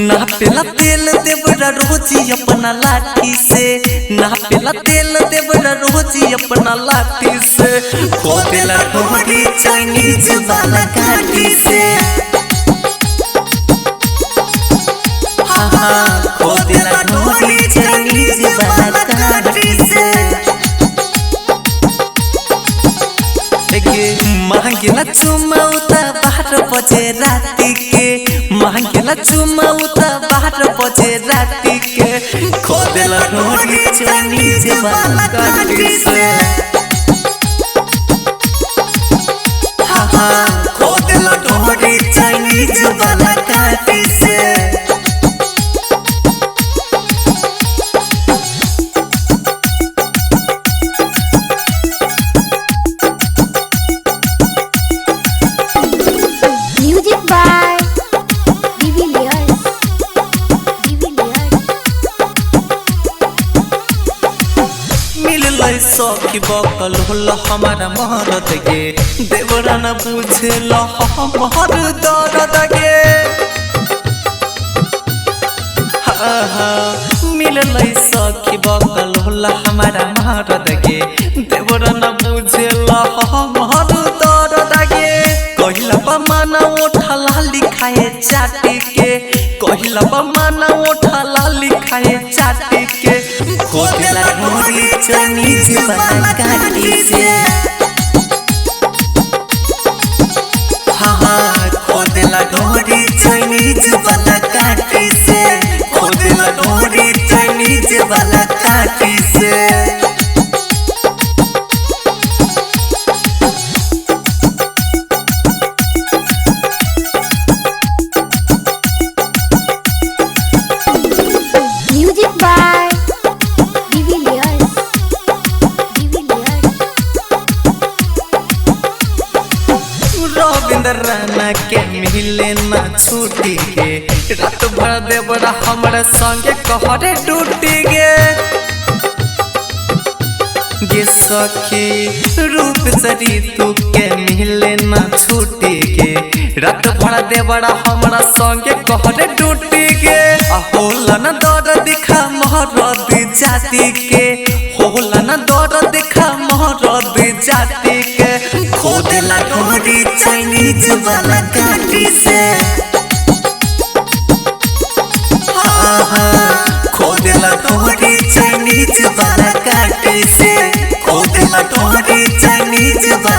नापेला तेल देवरा रोजी अपना लाठी से, नापेला तेल देवरा रोजी अपना लाठी से, खोदेला ढोरी चाइनीज वाला काठी से। हाँ हाँ, खोदेला ढोरी चाइनीज वाला काठी से। मांगेला चुमाउता 12 बजे राती के, मांगेला चुमाउता 12 बजे राती के, खोदेला ढोरी चाइनीज वाला काठी से। हाँ हाँ, खोदेला ढोरी चाइनीज वाला काठी से। Music by De Villiers. De Villiers. मिललै सखी बकल होल हमारा मरद गे, देवरा न बुझल हमर दर्द गे। हाँ हाँ, मिललै सखी बकल होल हमारा मरद गे, देवरा न बुझल हमर दर्द गे। कहिला बमाना ओठला लिखाए चाटी के, कहिला बमाना ओठला लिखाए चाटी के, खोदेला ढोरी चाइनीज वाला काठी से। हाँ हाँ, खोदेला ढोरी चाइनीज वाला काठी से, खोदेला ढोरी चाइनीज वाला काठी से। Music by De Villiers. De Villiers. Ravindra Rana के मिले ना छुट्टी के, रात भर देवरा हमरा संगे कहरे टूटी गे। गे सखी रूप सरी तू के मिले ना छुट्टी के, रात भर देवरा हमरा संगे कहरे टूटी गे। आ होला ना दर्द दिखा मरद जाति के, होला ना दर्द दिखा मरद जाति के, खोदेला ढोरी चाइनीज वाला काठी से। हाँ हाँ, खोदेला ढोरी चाइनीज वाला काठी से, खोदेला ढोरी चाइनीज वाला।